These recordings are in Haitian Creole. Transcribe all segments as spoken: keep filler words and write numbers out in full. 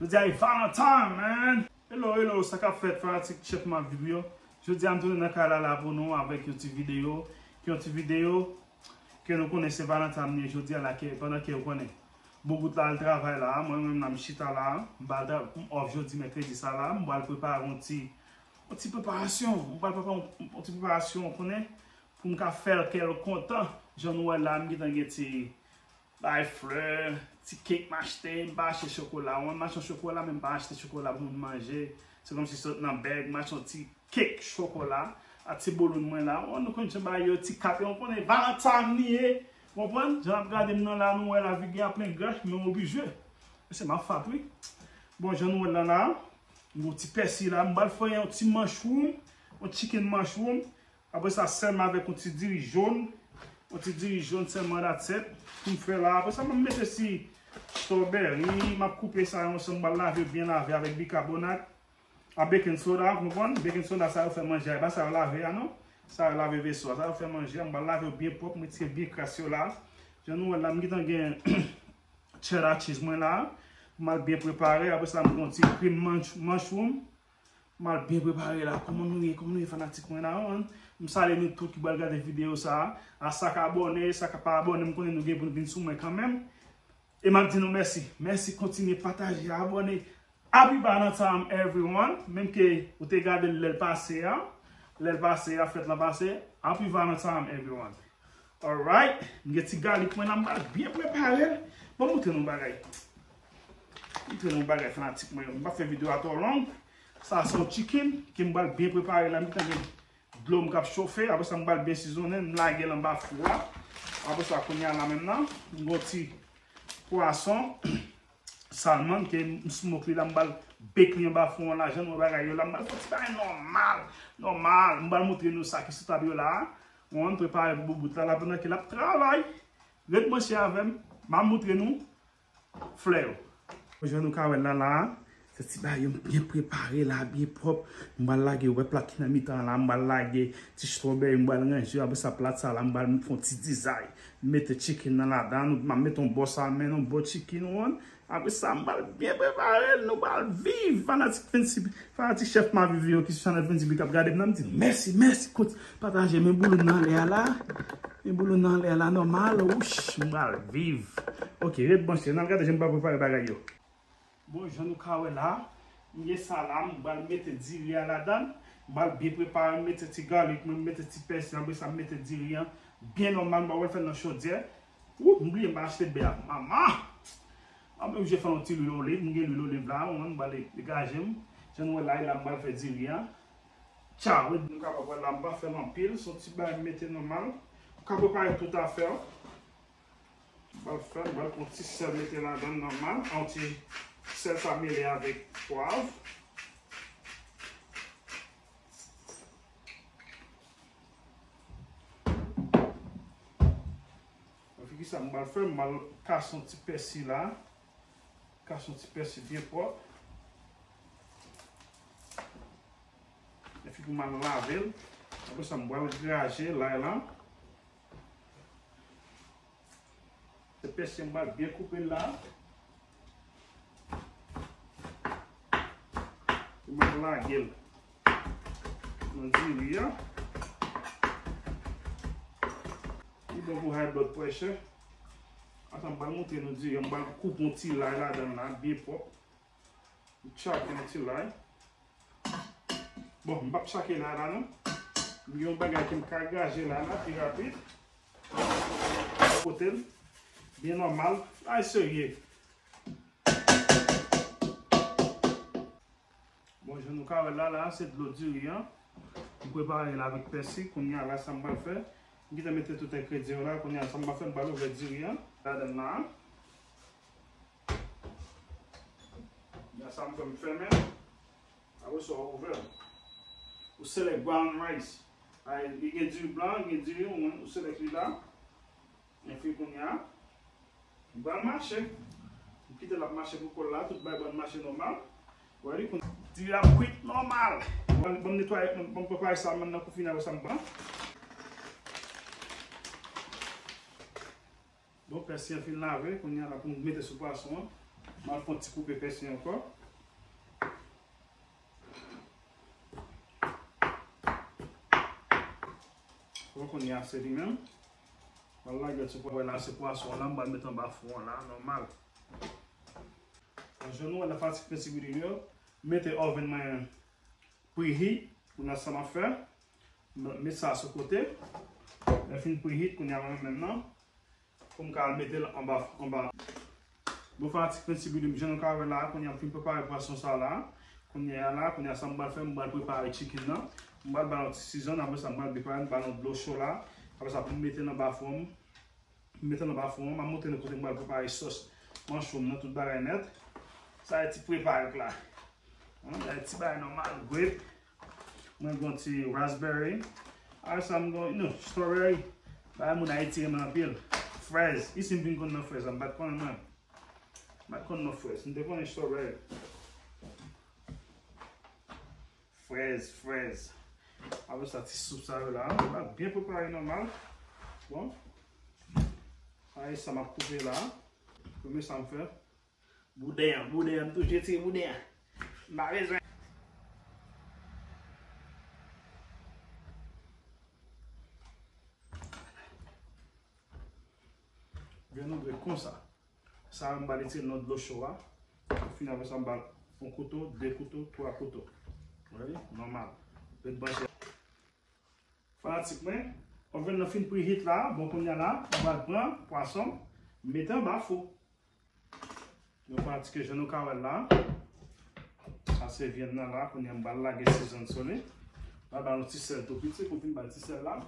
Jodi a e Valentine, man! Hello, hello, sa k ap fèt, fanatik Chef Maviv yo? Jodi a m tounen nan kay la, la pou nou avèk yon ti videyo, yon ti videyo ke nou konnen se Valentine li ye jodi a la, ke pandan ke ou konnen Boubout la al travay la, mwen menm la m chita la, m pa al tra-, m off jodi mèkredi sa la, m pral prepare yon ti, yon ti preparasyon, m pral prepare yon, yon ti preparasyon, ou konnen, pou m ka fè kè l kontan, jan nou wè la, m gentan gen ti bay flè, ti kèk m achte, m pa achte chokola, mwen m achte yon chokola, men m pa achte chokola pou moun manje, se kòmsi sot nan bèg, m achte yon ti kèk chokola, a ti bouloun mwen la, ou konn jan bagay yo, ti kat yo, ou konnen Valentine li ye, ou konprann? Jan n ap gade m nan la, nou wè lavi gen a plen grach, men oblije. Se m ap fat, wi. Bon, jan nou wè l nan la, yon ti pèsi la, m pral fè yon ti mushroom, yon chicken mushroom, apre sa, sèlman avèk yon ti diri jòn. Yon ti diri jòn sèlman, that's it. Pou m fè la. Apre sa, m ap mete si strawberry. M ap koupe sa yon sèl. M pral lave byen lave avèk bikabonat. A baking soda, ou konprann? Baking soda, sa yo fè manje a. E pa sa yo lave a, non. Sa yo lave veso a. Sa yo fè manje a. M pral lave yo byen pwòp. M retire byen kras yo la. Jan nou wè la, m gentan gen cheddar cheese mwen la. M al byen prepare. Apre sa, m pran ti cream munch-, mushroom. M al byen prepare la. Kòman nou ye? Kòman nou ye, fanatik mwen la, an? M salye nou tout ki pral gade videyo sa a. A sa k abòne, sa k pa abòne, m konnen nou gen pou n vin sou mwen kanmenm. E m ap di nou mèsi. Mèsi, kontinye pataje, abòne. Happy Valentine, everyone. Menm ke ou te gade l lè l pase a. Lè l pase a, fèt lan pase. Happy Valentine, everyone. Alright. M gen ti galik mwen la, m pral byen prepare l. Ban m montre nou bagay. Montre nou bagay fanatik mwen yo. M pa fè videyo a twò long. Sa se yon chicken ke m pral byen prepare la. M gentan gen dlo m k ap chofe. Apre sa, m pral byen sizonnen. M lage l anba fou a. Apre sa, kounye a la menm nan, m gon ti pwason, salmon ke m smoke li la, m pral bake li anba fou an la, jan nou wè bagay yo la, m pral fè ti bagay nòmal, nòmal. M pral montre nou sa ki sou tab yo la. Ou konprann, prepare pou Boubout la, la pandan ke l ap travay. Ret branche avè m, m ap montre nou flè yo. Jan nou ka wè l la, la, se ti bagay yo m byen prepare la, byen pwòp. M pral lage wè plat ki nan mitan an la, m pral lage ti strawberry, m pral ranje yo. Apre sa, plat sa la, m pral fè yon ti dizay. M mete chicken nan ladan, m ap mete yon bò salmon, yon bò chicken, ou konprann? Apre sa, m pral byen prepare l, nou pral viv. Fanatik Fancy, fanatik Chef Maviv yo ki sou chanèl Fancy Big Up, gade m nan, m di mèsi, mèsi, kout, pataje, men bouloun nan anlè a la. Men bouloun nan anlè a la, nòmal, wouch, m pral viv. Ok, ret branche, n al gade jan m pral prepare bagay yo. Bon, jan nou ka wè la, m gen sa la, m pral mete diri a ladan, m pral byen prepare, m mete ti galik mwen, m mete ti pèsi, apre sa m mete diri an, byen nòmal, m pa wè l fè nan chodyè. Woup, m bliye m pa achte bè a. Manman! M ap oblije fè yon ti lwil oliv. M gen lwil oliv la, ou konprann, m pral degaje m. Jan nou wè la, e la m pral fè diri a. Tchaw, nou kapab wè la, m pa fè l anpil, se yon ti bagay m mete nòmal. Ou ka prepare tout afè w. M pral fè, m pral pran ti sèl mete ladan nòmal, yon ti sèl sa mele avèk pwav. Epi kisa m pral fè? M pral kase yon ti pèsi la. Kase yon ti pèsi byen pwòp. Epi pou m al lave l. Apre sa, m pral graje lay lan. Se pèsi an, m pral byen koupe l la. Pou m ap lage l nan diri a. Li bon pou high blood pressure. Ata m pral montre nou diri an. M pral koupe yon ti lay ladan l la, byen pwòp. M tchake yon ti lay. Bon, m p ap tchake lay la non. M gen yon bagay ke m ka graje lay la pi rapid. Kote l byen nòmal. Lay serye. Bon, jan nou ka wè la, la, se dlo diri an. M prepare l avèk pèsi. Kounye a, la, sa m pral fè. M gentan mete tout engredyan yo la. Kounye a, sa m pral fè, m pral ouvè diri an ladan l la. Kounye a, sa m fè, m fèmen. Apre sa, w ouvè l. Ou select brown rice. Ay, li gen diri blan, gen diri wonn, ou select li la. Epi kounye a, li pral mache. M kite l ap mache pou kò l la, tout bagay pral mache nòmal. Wè li konn diri ap kwit nòmal. Bon, bon, netwaye, bon, bon, prepare sa, m nan kou fini avè sa m pran. Bon, pèsi an fin lave, kounye a la pou m mete sou pwason an. M ap fè yon ti koupe pèsi ankò. Bon, kounye a se li menm. M al lage ti pwa la, se pwason an la, m pral mete anba fou an la, nòmal. Bon, jan nou wè la, fanatik Fenty Beauty yo, mete oven mwen preheat, kounye a sa m ap fè, m met sa sou kote. Lè fin preheat, kounye a mwen menm nan, pou m ka al mete l anba, anba. Bon, fanatik Fenty Beauty, jan nou ka wè la, kounye a m fin prepare pwason sa la. Kounye a la, kounye a sa m pral fè, m pral prepare chicken nan. M pral ba l yon ti season, apre sa m pral prepare, m ba l yon dlo cho la. Apre sa pou m mete l anba fou an, m mete l anba fou an, m ap montre nou kote m pral prepare sòs manchwoum nan, tout bagay nèt. Sa e ti prepare la. Hein, sa e ti bagay nòmal, grape. Mwen gen yon ti raspberry. Apre sa m gen, you know, strawberry. Bagay moun Ayiti renmen anpil. Frèz. Isi m vin konn nan frèz la, m pa t konnen mwen. M pa t konn nan frèz. M te konnen strawberry. Frèz, frèz. Apre sa, ti soup sa yo la. M ap byen prepare nòmal. Bon. Sa e sa m ap koupe la. Premye sa m fè. Bouden an, bouden an, m toujou tire bouden an. M pa bezwen. Vyann ouvri konsa. Sa a, m pral retire nan dlo cho a. Fini apre sa, m pral yon kouto, de kouto, twa kouto. Ready? Nòmal. Ret branche. Fanatik mwen, oven nan fin preheat la, bon kounye a la, m pral pran pwason, mete anba fou. Bon fanatik yo, jan nou ka wè l la, sa se vyann nan la, kounye a m pral lage season sou li. M pral ba l yon ti sèl tou piti pou fin ba l ti sèl la.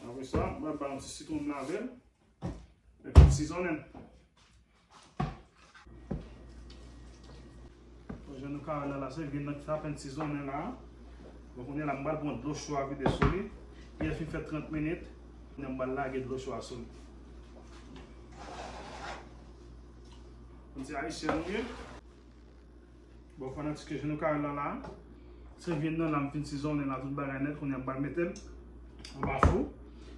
Apre sa, m pral ba l yon ti sitwon m lave l. Epi sizonnen. Bon, jan nou ka wè la, la se vyann nan ki fè apèn sizonnen la. Bon, kounye a la, m pral pran dlo cho a vide sou li. Lè l fin fè trant minit, kounye a m pral lage dlo cho a sou li. Konn se ayisyen nou ye. Bon, fanatik yo, jan nou ka wè la la, se vyann nan la, m fin sizonnen la, tout bagay nèt, kounye a m pral mete l anba fou.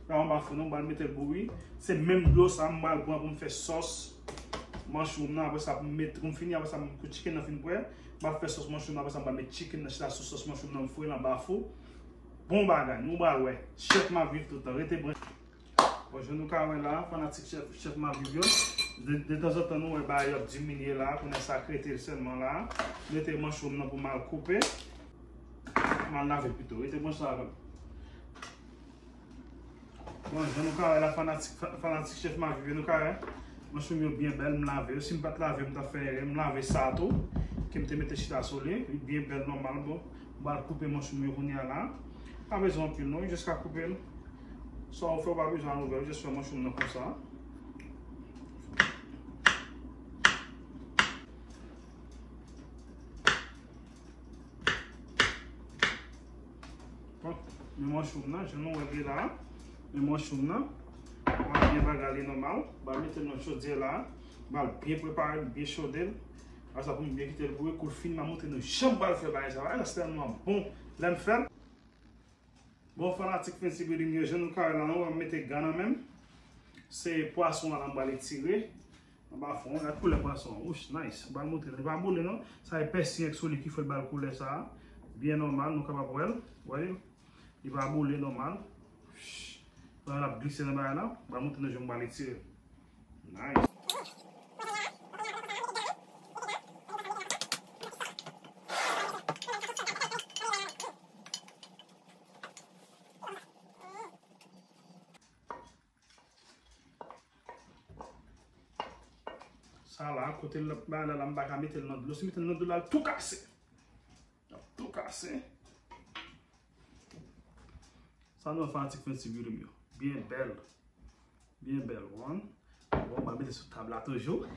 Pa anba fou non, m pral mete l bouyi. Se menm dlo sa m pral pran pou m fè sòs manchwoum nan, apre sa pou m met, pou m fini, apre sa pou chicken nan fin prè, m ap fè sòs manchwoum nan, apre sa m pral met chicken nan chita sou sòs manchwoum nan, m foure l anba fou. Bon bagay, nou pral wè. Chèf m ap viv tout tan, rete branche. Bon, jan nou ka wè la, fanatik chèf, chèf m ap viv yo. De, detanzantan nou wè bagay yo ap diminye la, kounye a sa k rete sèlman la. Mete manchwoum nan pou m al koupe. M al lave pito. Rete branche la avè m. Bon, jan nou ka wè la, fanatik, fa-, fanatik chèf m ap viv yo, nou ka wè. Manchwoum yo byen bèl, m lave yo. Si m pa t lave, m t ap fè erè. M lave sa tou, ke m te mete chita sou li. Li byen bèl, nòmal, bon. M pral koupe manchwoum yo kounye a la. Pa bezwen anpil non, jis ka koupe l. Sa w fè, w pa bezwen al ouvè l, jis fè manchwoum nan konsa. Bon, men manchwoum nan, jan nou wè l ye la. Men manchwoum nan. M ap byen bagay li nòmal. M ap mete l nan chodyè la. M ap byen prepare l, byen chode l. Apre sa pou m byen kite l bouyi, kou l fin, m a montre nou jan m pral fè bagay sa. Bagay la se tèlman bon lè m fè l. Bon, fanatik Fenty Beauty m yo, jan nou ka wè la, nou wè m mete gan nan men m. Se pwason an la m pral etire. Anba fou an, gad koulè pwason an. Wouch, nice. M pral montre nou. Li pa boule non. Sa e pèsi an k sou li ki fè l ba l koulè sa a. Byen nòmal, nou kapab wè l. Wè l? Li pa boule nòmal. Wouch. Pandan l ap glise nan bagay la, m pral montre nou jan m pral etire l. Nice. Sa la, kote l ap bay la, la, m pa ka mete l nan dlo. Si m mete l nan dlo la, l tou kase. L ap tou kase. Sa nou fanatik Fenty Beauty m yo. Byen bèl. Byen bèl, one. Bon, m a mete sou tab la toujou.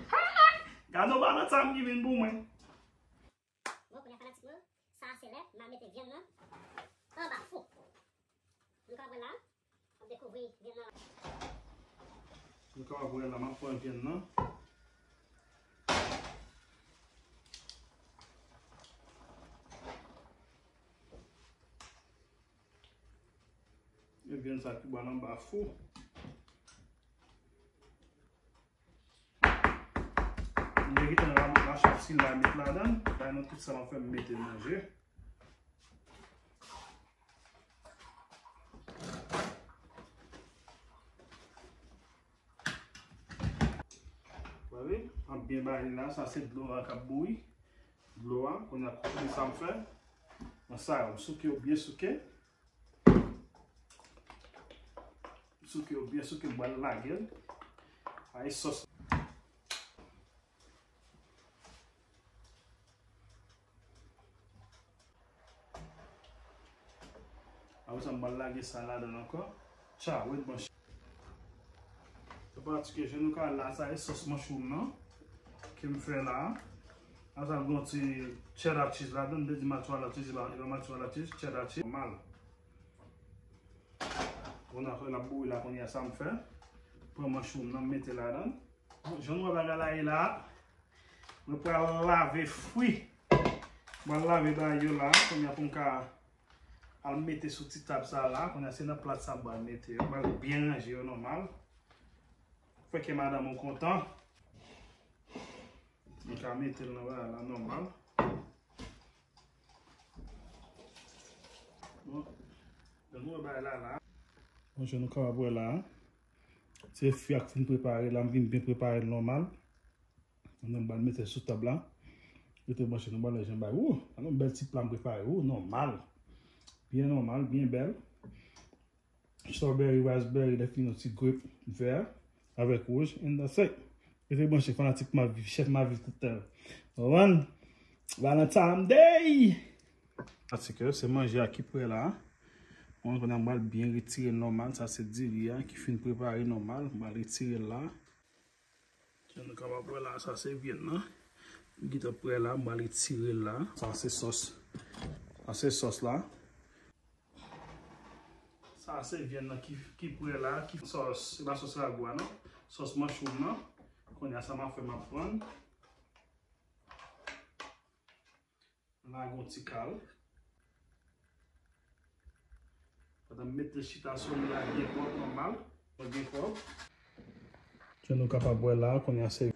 Gade yon bagay sa m ki vin pou mwen. Bon, kounye a fanatik mwen, sa a se lè m a mete vyann nan anba fou. Nou ka wè la, m ap dekouvri vyann nan. Nou ka wè la, m ap pran vyann nan. E vyann sa ki ba l anba fou. M te Ti lay met ladan, bay nou tout sa m ap fè m mete manje. Wè wi, m ap byen bay li la, sa se dlo a k ap bouyi. Dlo a, kounye a koute sa m fè. Nan sa yo, m souke yo byen souke. M souke yo byen souke, m pral lage l. Ay sòs. Apre sa, m pral lage sa ladan l ankò. Tcha, wi, bon. Sa pa ti ke je nou ka la, sa e sòs manchoumen nan ke m fè la. Apre sa, m gen yon ti cheddar cheese ladan, m te di mozzarella cheese, e pa, e pa mozzarella cheese, cheddar cheese. Nòmal. Kounye a, fè l ap bouyi la, kounye a, sa m fè. Pran manchoumen nan, m mete ladan. Bon, jan nou wè bagay la ye la, mwen pral lave fwi. Mwen pral lave bagay yo la, kounye a pou m ka al mete sou ti tab sa la. Kounye a se nan plat sa m pral mete yo. M pral byen ranje yo nòmal. Fè ke madanm ou kontan. M ka mete l nan bagay la nòmal. Bon, jan nou wè bagay la la. Bon, jan nou kapab wè la. Se fwi a k fin prepare la, m vin byen prepare l nòmal. Kounye a m pral mete l sou tab la. Rete branche, nou pral wè jan bagay. Wou, gade yon bèl ti pla m prepare. Wou, nòmal. Byen nòmal, byen bèl. Strawberry, raspberry, lè fini yon ti grep vè avèk wouj, and that's it. Rete branche, fanatik Maviv, chèf Maviv tout tan. Konprann? Valentine Day! Paske se manje a ki prè la. Bon, kounye a m pral byen retire l nòmal. Sa se diri a ki fin prepare nòmal. M pral retire l la. Jan nou kapab wè la, sa se vyann nan. Li gentan prè la, m pral retire l la. Sa se sòs. Sa se sòs la. Sa se vyann nan ki, ki prè la, ki sòs, se pa sòs ragou a non. Sòs manchoumen nan. Kounye a sa m ap fè, m ap pran. Lage yon ti kal. Pandan m mete chita sou li a byen pwòp nòmal. Byen pwòp. Jan nou kapab wè la, kounye a se.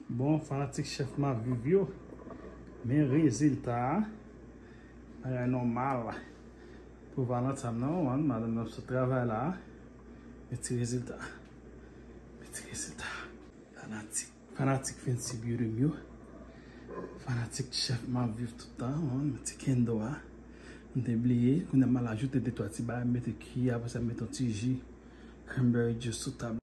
Bon, fanatik chèf Maviv yo, men rezilta a. Bagay nòmal. Pou Valentine nan, wi, madanm nan sot travay la. Men ti rezilta. Men ti rezilta. Fanatik. Fanatik Fancy Beauty m yo. Fanatik chèf Maviv tout tan, wi, men ti kendo a. M te bliye, kounye a m al ajoute de twa ti bagay, m mete kiye, apre sa m mete yon ti ji cranberry juice sou tab.